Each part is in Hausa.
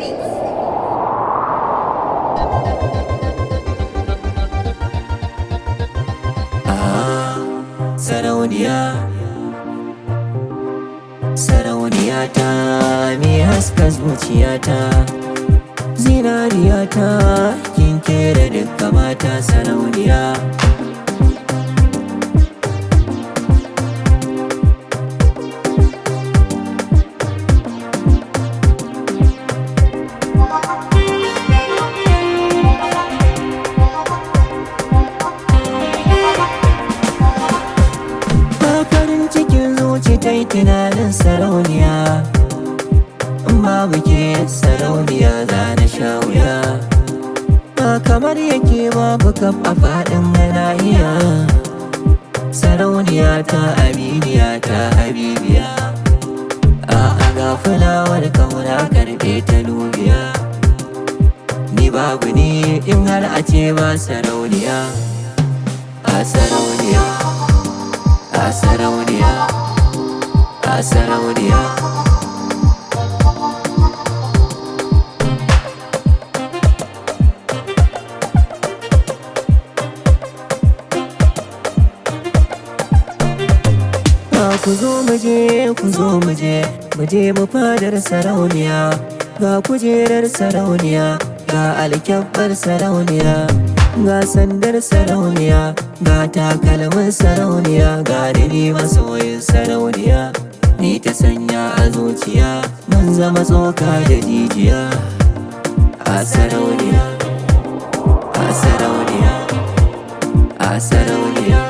Beats. Sarauniya, sarauniya ta mai haska zuciyata, zinariya ta kin kera dukka mata sarauniya. Ba farin cikin zuci ta yi tunanin sarauniya, in babu ke sarauniya za na sha wuya. Ba kamar yake babu kaf a faɗin nahiya, sarauniya ta aminiya ta habibiya. A'a ga fulawar kauna karɓe ta dubiya, ni babu ni in har a ce ba sarauniya. A sarauniya, a sarauniya, a sarauniya. Ba ku zo mu je, ku zo mu je, mu je mu fadar sarauniya. Ga kujerar sarauniya, ga alkyabbar sarauniya, ga sandar sarauniya, ga takalmin sarauniya, ga ni masoyin sarauniya. Ni ta sanya a zuciya, mun zama tsoka da jijiya. A sarauniya, a sarauniya, a sarauniya.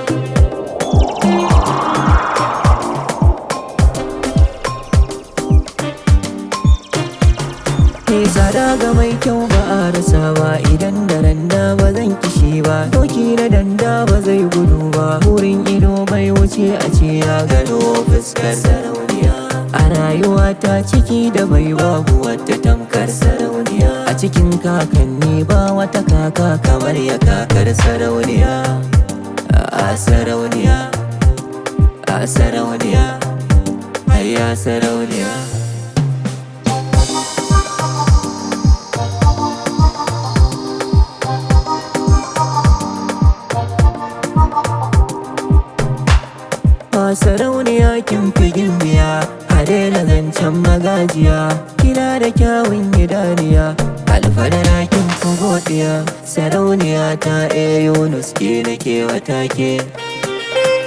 Ke tsada ga mai kyau ba a rasa ba, idan da randa ba zan kishi ba, doki na danda ba zai gudu ba, burin ido bai wuce a ce ya gano fuskar sarauniya. A rayuwa ta ciki da bai babu wata tamkar sarauniya, a cikin kakanni ba wata kaka kamar ya kakar sarauniya. A sarauniya, a sarauniya, hayya sarauniya. Ba sarauniya kin fi gimbiya, hade na zancen magajiya, kina da kyawun idaniya, alfadara kin fi godiya, sarauniya ta e Yunus ke nake wata ke.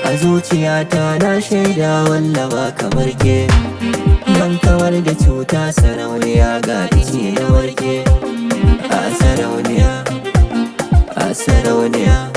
A zuciyata na shaida wallaba kamar ke, ban kawar da cuta sarauniya ga ice na warke. A sarauniya, a sarauniya.